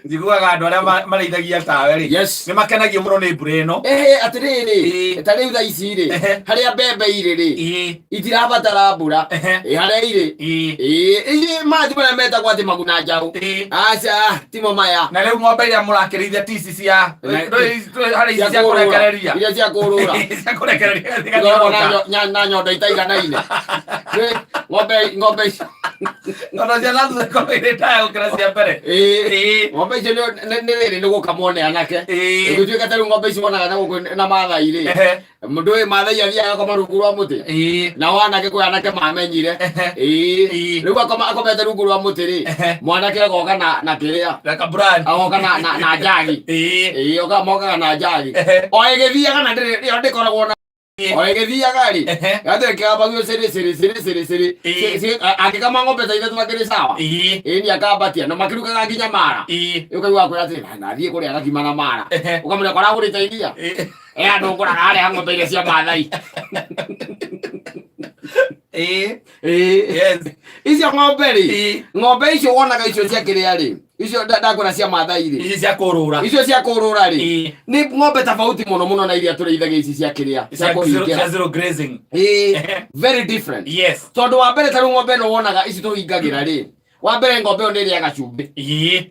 Njiguaga andũ arĩa marĩithagia tawe rĩ, nĩ makenagio mũno nĩ mbura ĩno. Ehe, atĩrĩrĩ, ta rĩu thaa ici rĩ, harĩa mbembe irĩ rĩ, itirabatara mbura. Ĩ, harĩa irĩ. Ĩ, ĩ, maya ti marĩa metagwo atĩ maguna njaũ. Aca, timo maya. Na rĩu ng'ombe iria mũrakĩrĩithia ti ici cia harĩ ici cia kũrũra. kũrekereria. Iria cia kũrũra. Cia kũrekereria Ikoragwo na zigathiũrũrũka. na nyondo itaiganaine. Ng'ombe ici. Tondũ cia na thutha ikoragwo irĩ ndaya gũkĩra cia mbere. Ĩĩ. Ng'ombe icio nĩ rĩrĩ nĩ gũkamwo nĩ anake. Gũtuĩka ta rĩu ng'ombe ici wonaga na gũkũ na Maathai rĩ. Mũndũ ũyũ Maathai athiaga agakoma rungu rwa mũtĩ. Nao anake kwĩ anake mamenyire. Rĩu akoma akomete rungu rwa mũtĩ rĩ, mwanake agoka na kĩrĩa. Na kaburani. Agoka na njagi. Ĩĩ, mokaga na njagi. O ĩgĩthiaga na ndĩrĩ ĩyo ndĩkoragwo na o ĩgĩthiaga rĩ, gatwĩkĩra cĩrĩ cĩrĩ cĩrĩ cĩrĩ cĩrĩ. Angĩkama ng'ombe ta ithatũ akĩrĩ sawa. Ĩĩ, nĩ akambatia na makĩrugaga nginya mara. Ũkaigua akwĩra atĩrĩ, "Na- nathiĩ kũrĩa gakima na mara." Ũkamũrĩa koragũrĩte iria. Ĩ, andũ ngũraga harĩa ng'ombe iria cia Maathai. Ĩĩ. Icio ng'ombe rĩ, ng'ombe icio wonaga icio cia kĩrĩa rĩ, icio ndakwĩra cia Maathai rĩ, Ici cia kũrũra. Icio cia kũrũra rĩ, nĩ ng'ombe tofauti mũno mũno na iria tũrĩithagia ici cia kĩrĩa cia kũhingĩra. Cia zero grazing. Ĩĩ, very different. Tondũ wa mbere, ta rĩu ng'ombe ĩno wonaga ici tũhingagĩra rĩ, wa mbere ng'ombe ĩyo nĩ ĩrĩaga cumbĩ.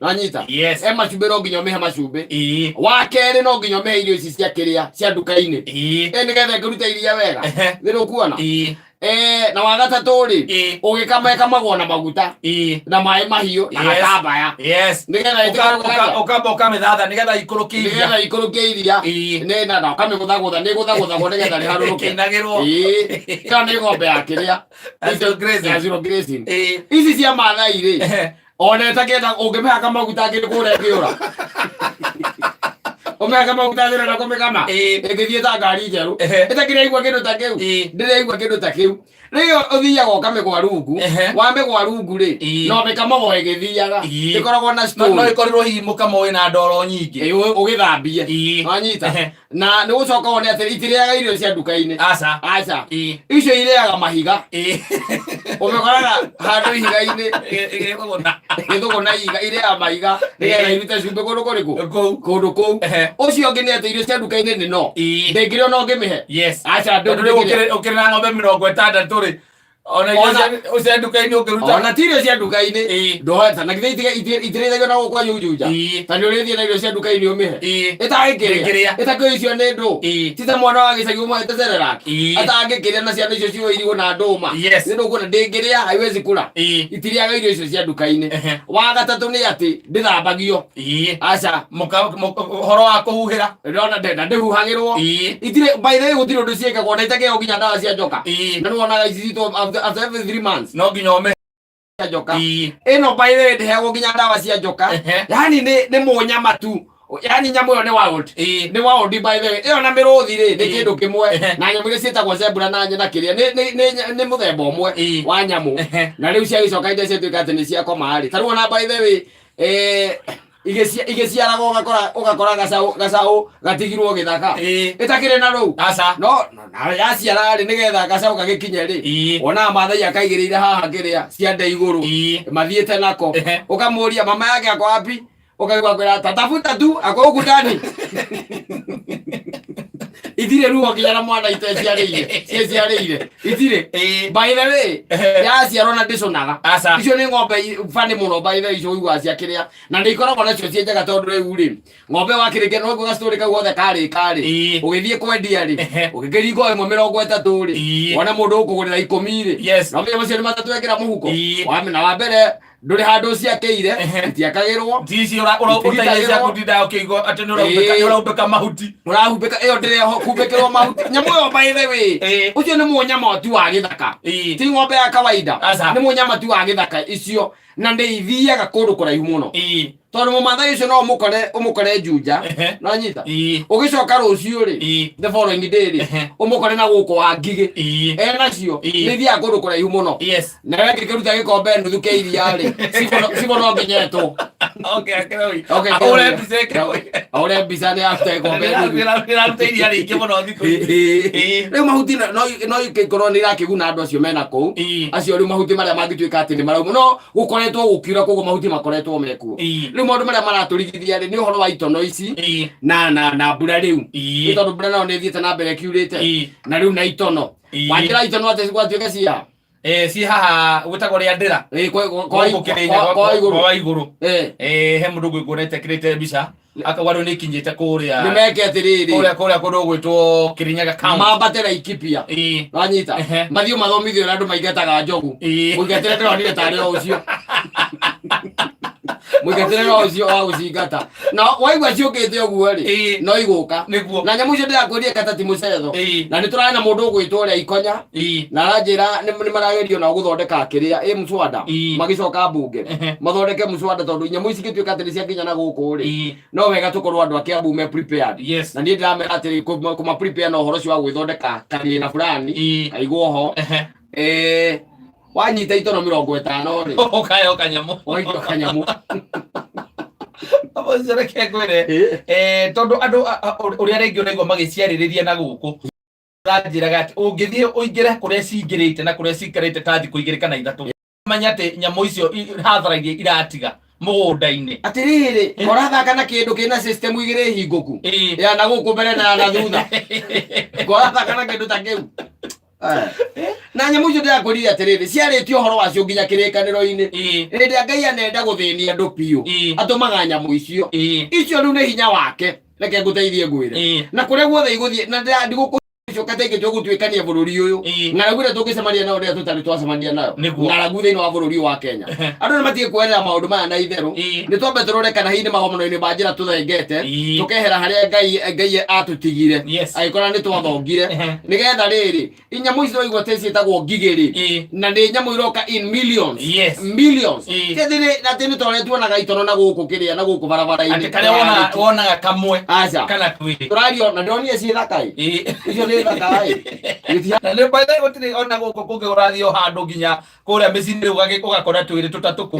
Nwanyita? Yes. E macumbĩ, no nginya ũmĩhe macumbĩ. Wa kerĩ, no nginya ũmĩhe irio ici cia kĩrĩa cia nduka-inĩ. Ĩ, nĩgetha ĩngĩruta iria wega. Nĩ ũkuona. Eh, na wa gatatũ rĩ, ũgĩkama ĩkamagwo na maguta na maĩ mahiũ na gatambaya nĩgetha ĩtĩke Ũkamba ũkamĩthatha nĩgetha ikũrũkie iria. Nĩgetha ikũrũkie iria. Nĩ na ũkamĩgũthagũtha, nĩ gũthagũthagwo nĩgetha rĩharũrũke. Ĩkĩinagĩrwo. Ĩĩ, ĩyo nĩ ng'ombe ya kĩrĩa. Ya zero grazing. Ya zero grazing. Ici cia Maathai rĩ, ona ĩtakĩenda ũngĩmĩhaka maguta angĩ kũrĩa ĩngĩũra. Ũmĩhaka maguta angĩ ũrenda kũmĩkama, ĩngĩthiĩ ta ngari njerũ. Ĩtakĩraigua kĩndũ ta kĩu. Ndĩraigua kĩndũ ta kĩu. Rĩu ũthiaga ũkamĩgwa rungu. Wamĩgwa rungu rĩ, na ũmĩkamaga o ĩgĩthiaga. Ĩkoragwo na No story. ĩkorirwo hihi mũkamo wĩna ndoro nyingĩ. Ĩ, ũgĩthambie. Wanyita? Na nĩ gũcoka wone atĩ itirĩaga irio cia nduka-inĩ. Aca. Aca. Icio irĩaga mahiga. Ũmĩkoraga handũ ihiga-inĩ. Ĩgĩthũgũna. Ĩgĩthũgũna ihiga, irĩaga mahiga nĩgetha irute cumbĩ kũndũ kũrĩkũ? Kũu. Kũndũ kũu. Ũcio ũngĩ nĩ atĩ irio cia nduka-inĩ nĩ no ndĩngĩrĩa ona ũngĩmĩhe. Aca. Tondũ rĩu ndũngĩrĩa. ũkĩrĩ na ng'ombe 60 rĩ, ona irio Ona- cia nduka-inĩ ũngĩruta. Ona ti irio cia nduka-inĩ. Ndũhota na githĩ itirĩithagio na gũkũ kwanyu Juja? Ta nĩ ũrĩthiĩ na irio cia nduka-inĩ ũmĩhe? Ĩtangĩkĩrĩa. Ndĩngĩrĩa. Ĩtakĩũĩ icio nĩ ndũ. Ti ta mwana wa gĩcagi ũmũhete Cerelac. Atangĩkĩrĩa na ciana icio ciũĩ irigũ na ndũma. Nĩ ndũkuona ndĩngĩrĩa, haiwezi kula. Itirĩaga irio icio cia nduka-inĩ. Wa gatatũ nĩ atĩ ndĩthambagio. Aca. Ũhoro wa kũhuhĩra. Ndĩrona na ndĩhuhagĩrwo. Itirĩ, by the way, gũtirĩ ũndũ ciĩkagwo na itakĩheo nginya ndawa cia njoka. Na nĩwonaga ici citũ after every 3 months No nginya ũmĩ cia njoka. Ĩno, by the way, ndĩheagwo nginya ndawa cia njoka. Yani nĩ mũnyama tu, yani nyamũ ĩyo nĩ wild. Nĩ wild, by the way. Ĩyo na mĩrũthi rĩ, nĩ kĩndũ kĩmwe. Na nyamũ iria ciĩtagwo zebra na kĩrĩa nĩ mũthemba ũmwe wa nyamũ. Na rĩu ciagĩcoka iria ciatuĩka atĩ nĩ ciakoma rĩ, ta rĩu ona, by the way, igĩciaraga ũgakora gacaũ gatigirwo gĩthaka. Ĩtakĩrĩ na rũu. Aca. No na yaciara rĩ, nĩgetha gacaũ gagĩkinye rĩ, wonaga Maathai akaigĩrĩire haha kĩrĩa ciande igũrũ. Mathiĩte nako. Ũkamũria mama yake ako wapi, ũkaigua kwĩra tatafuta tu ako huku ndani. Itirĩ ruo nginya na mwana iteciarĩire cieciarĩire itirĩ. By the way, yaciarwo na ndĩcũnaga. Aca. Icio nĩ ng'ombe bani mũno, by the way, icio ũiguaga cia kĩrĩa na nĩ ikoragwo nacio ciĩ njega, tondũ rĩu rĩ, ng'ombe wakĩrĩkia no gastori kau gothe karĩ karĩ ũgĩthiĩ kwendia rĩ, ũgĩkĩringa ĩmwe 30 rĩ, wona mũndũ ũkũgũrĩra 10 rĩ, no menya macio nĩ matatũ ekĩra mũhuko. Na wa mbere ndũrĩ handũ ciakĩire. Itiakagĩrwo. Ti ici ũtaire cia kũtinda ũkĩigua atĩ nĩ nĩ ũrahumbĩka mahuti. Ũrahumbĩka, ĩyo ndĩrehumbĩkĩrwo mahuti nyamũ ĩyo, by the way. Ũcio nĩ mũnyama tu wa gĩthaka. Ti ng'ombe ya kawaida. Aca. Nĩ mũnyama tu wa gĩthaka icio, na nĩ ithiaga kũndũ kũraihu mũno, tondũ mũmathai ũcio no ũmũkore Juja. Nanyita? Ũgĩcoka rũciũ rĩ, the following day rĩ, ũmũkore na gũkũ wa Ngigĩ. Enacio. Nĩ ithiaga kũndũ kũraihu mũno. Na we ngĩkĩruta gĩkombe nuthu kĩa iria rĩ, cibũ no nginya etwo. Okay, akerogi. Oke Ahũre akerogi. mbica ĩkerogi. Ahũre mbica nĩ after ikombe nuthu. Ndĩraruta iria rĩingĩ mũno thikũ ici. Ĩĩ. Rĩu mahuti no ikĩkorwo nĩ irakĩguna andũ acio mena kũu. Ĩĩ. Acio rĩu mahuti marĩa mangĩtuĩka atĩ nĩ marauma no gũkoretwo gũkiura, koguo mahuti makoretwo mekuo. Rĩu maũndũ marĩa maratũrigithia rĩ nĩ ũhoro wa itono ici na mbura rĩu. Nĩ tondũ mbura nayo nĩ ĩthiĩte na mbere ĩkiurĩte. Na rĩu na itono. Wanjĩra itono atĩ gwatuĩka cia Ciĩ haha gwĩtagwo rĩandĩra. Ĩ, kwa Gũkũ Kĩrĩnyaga, kwa igũrũ. Kwa igũrũ. Eh. He mũndũ ngũkuonete ekĩrĩte mbica akauga rĩu nĩ ikinyĩte kũrĩa Nĩ meke atĩrĩrĩ. Kũrĩa kũndũ gwĩtwo Kĩrĩnyaga County. Mambate Laikipia. Wanyita. Mathiĩ mathomithio ũrĩa andũ maingataga njogu. Mũingatĩre ndĩronire tarĩ o ũcio. Mũingatĩre no ũcio wa gũcingata. Na waigua ciũkĩte ũguo rĩ, no igũka. Nĩguo. Na nyamũ icio ndĩrakwĩrire kata ti mũcetho. Na nĩ tũrarĩ na mũndũ ũgwĩtwo ũrĩa Ikonya. Na aranjĩra nĩ maragerio nao gũthondeka kĩrĩa ĩ mũswada. Magĩcoka mbunge. Mathondeke mũswada tondũ nyamũ ici ingĩtuĩka atĩ nĩ ciakinya na gũkũ rĩ. No wega tũkorwo andũ a Kiambu me prepared. Yes. Na niĩ ndĩramera atĩrĩ kũma prepare na ũhoro ũcio wa gwĩthondeka kagĩna fulani. Kaigwo ho. Wanyita itono 50 rĩ. Ũkayo kanyamũ. Ũgaikio kanyamũ. Ũcio reke ngwĩre. Tondũ andũ ũrĩa rĩngĩ ũraigua magĩciarĩrĩria na gũkũ. Ũranjĩraga atĩ ũngĩthiĩ ũingĩre kũrĩa cingĩrĩte na kũrĩa cikarĩte ta thikũ 2 kana 3. Menya atĩ nyamũ icio hathara iria iratiga mũgũnda-inĩ. Atĩrĩrĩ, ũrathaka na kĩndũ kĩna system igĩrĩ hingũku. Ya na gũkũ mbere na na thutha. Ũrathaka na kĩndũ ta kĩu. Na nyamũ icio ndĩrakwĩrire atĩrĩrĩ, ciarĩtie ũhoro wacio nginya kĩrĩkanĩro-inĩ. Hĩndĩ ĩrĩa Ngai anenda gũthĩnia andũ biũ, atũmaga nyamũ icio. Icio rĩu nĩ hinya wake. Reke ngũteithie ngwĩre. Na kũrĩa guothe igũthiĩ, na ndigũkũ icio kata ingĩtua gũtuĩkania bũrũri ũyũ. Ng'aragu ĩrĩa tũngĩcemania nayo rĩrĩa tũtarĩ twacemania nayo. Ng'aragu thĩinĩ wa bũrũri ũyũ wa Kenya. Andũ nĩ matige kuoerera maũndũ maya na itherũ. Nĩ twambe tũrore kana hihi nĩ magomano-inĩ ma njĩra tũthengete, tũkehera harĩa Ngai atũtigire. Agĩkora nĩ twathongire. Nĩgetha rĩrĩ, nyamũ ici tũraigua atĩ ciĩtagwo ngigĩ rĩ, na nĩ nyamũ iroka in millions. Millions. Ti atĩ atĩ nĩ ta ũrĩa tuonaga itono na gũkũ kĩrĩa, na gũkũ barabara-inĩ. Atĩ karĩa wonaga kamwe. Aca. Kana twĩrĩ. Tũrario na ndĩronire ciĩ thaka ĩ. Icio nĩ thaka ĩ. Na nĩ by the way gũtirĩ ona gũkũ kũngĩ ũrathiĩ o handũ nginya kũrĩa mĩciĩ-inĩ rĩu ũgakora twĩrĩ tũtatũ kũu.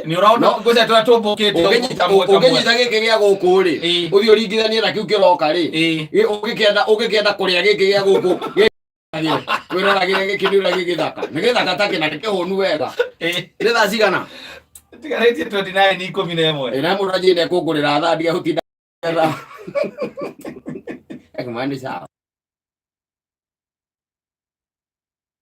Nĩ ũraona ngũcia tũrĩa tũmbũkĩte ũguo kamwe kamwe. Ũngĩnyita gĩkĩ gĩa gũkũ rĩ, ũthiĩ ũringithanie na kĩu kĩroka rĩ, ũngĩkĩenda kũrĩa gĩkĩ gĩa gũkũ, wĩroragĩre gĩkĩ nĩ ũrĩa gĩgĩthaka. Nĩ gĩthaka ta kĩna, nĩ kĩhũnu wega. Nĩ thaa cigana? Tigarĩtie 29 11. Na mũndũ anjĩre nĩ ekũngũrĩra thaa ndige gũtinda thaa. Ekũmaya nĩ sawa.